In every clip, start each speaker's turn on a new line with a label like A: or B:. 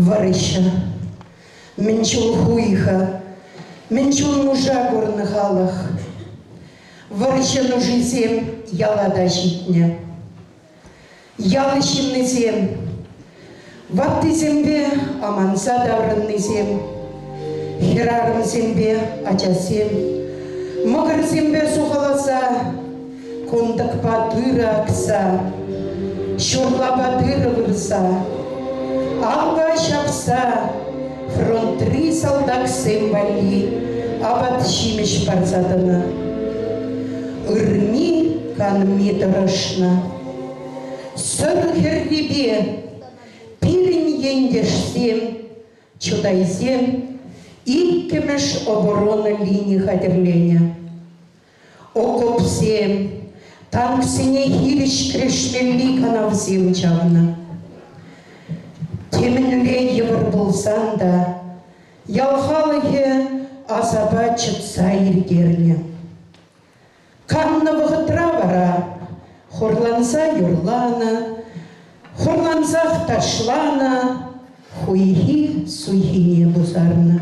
A: Вӑрҫӑ. Мӗн чул хуйхӑ, мӗн чул нуша курнӑ халӑх. Вӑрҫӑ нушисем яла та ҫитнӗ. Ял ҫыннисем, ваттисемпе аманса таврӑннисем, хӗрарӑмсемпе ачасем, мӑкӑрсемпе сухаласа, кунтӑкпа тырӑ акса, ҫурлапа тырӑ вырса, алпа ҫапса фронтри салтаксем валли апат-ҫимӗҫ парса тӑнӑ. Ырми-канми тӑрӑшнӑ. Сӑр хӗррипе пирӗн ентешсем, чутайсем иккӗмӗш оборона лини хатӗрленӗ. Окопсем, танксене хирӗҫ кӗрешмелли канавсем чавнӑ. Темӗнле йывӑр пулсан та ял халӑхӗ асапа чӑтса ирттернӗ. Каннӑ вӑхӑтра вара хурланса юрланӑ, хурлансах ташланӑ, хуйхи-суйхине пусарнӑ.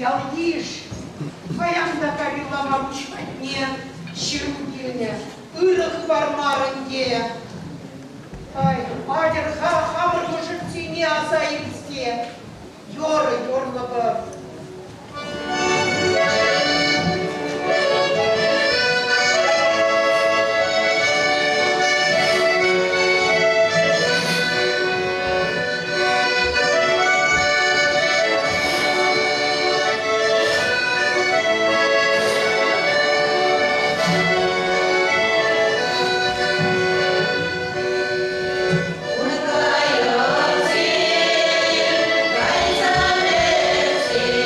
A: Ял-йыш паян та Кавилла Маруҫ патне ҫыру килнӗ. Ырӑ хыпар мар ӗнтӗ. Ай, атьӑр-ха хамӑр мӑшӑрсене аса илсе юрӑ юрлӑпӑр.
B: Кайӑксем кайса вӗҫсе.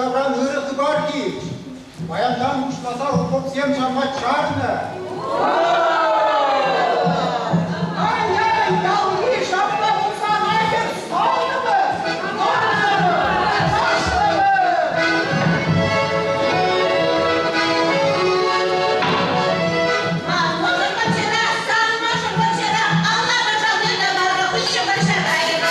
B: Мускавран ырӑ хыпар килчӗ. Паянтан пуҫласа окопсем чавма чарнӑ.
A: Ай-яй, ял-йыш апла пулсан айтӑр савӑнӑпӑр, юрлӑпӑр, ташлӑпӑр!
C: Ман мӑшӑр вӑрҫӑра, сан мӑшӑр вӑрҫӑра, алла пӑшал тытнӑ вара хыҫҫӑн вӑрҫа кайрӑм.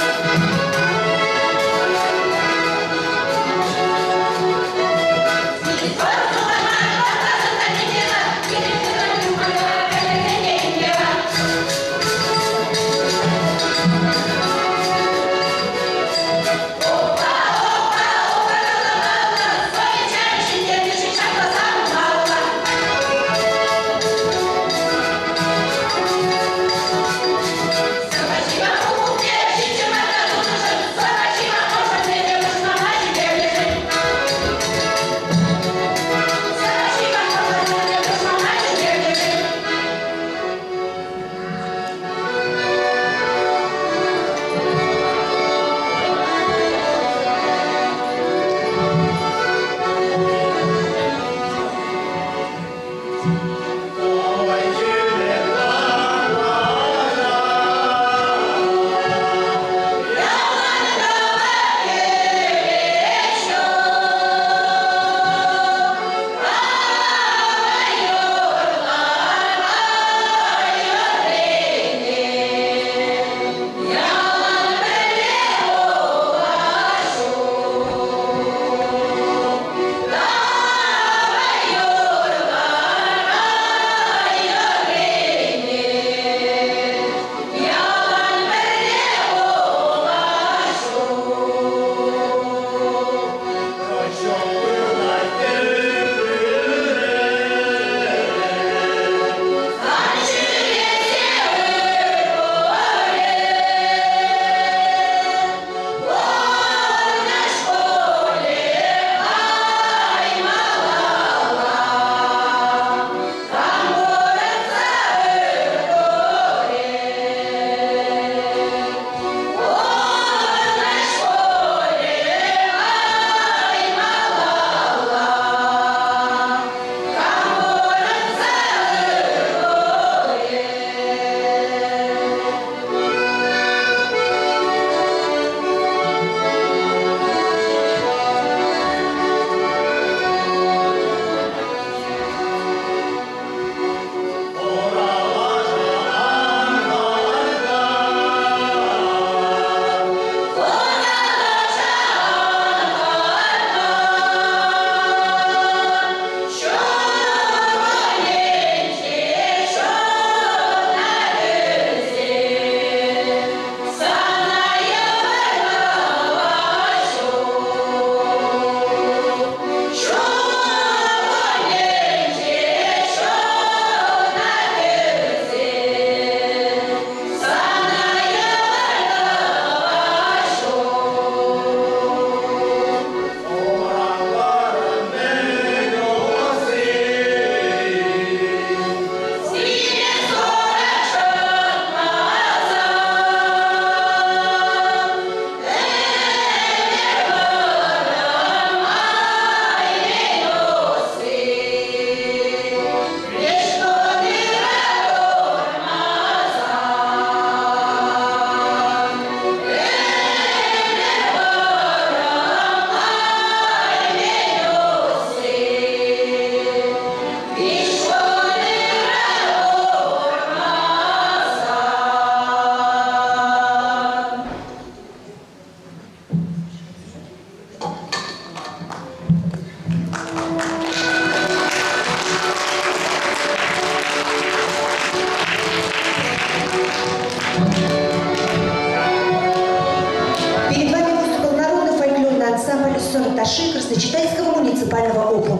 D: Перед вами выступил народный фольклорный ансамбль «Сороташи» Красночитайского муниципального округа.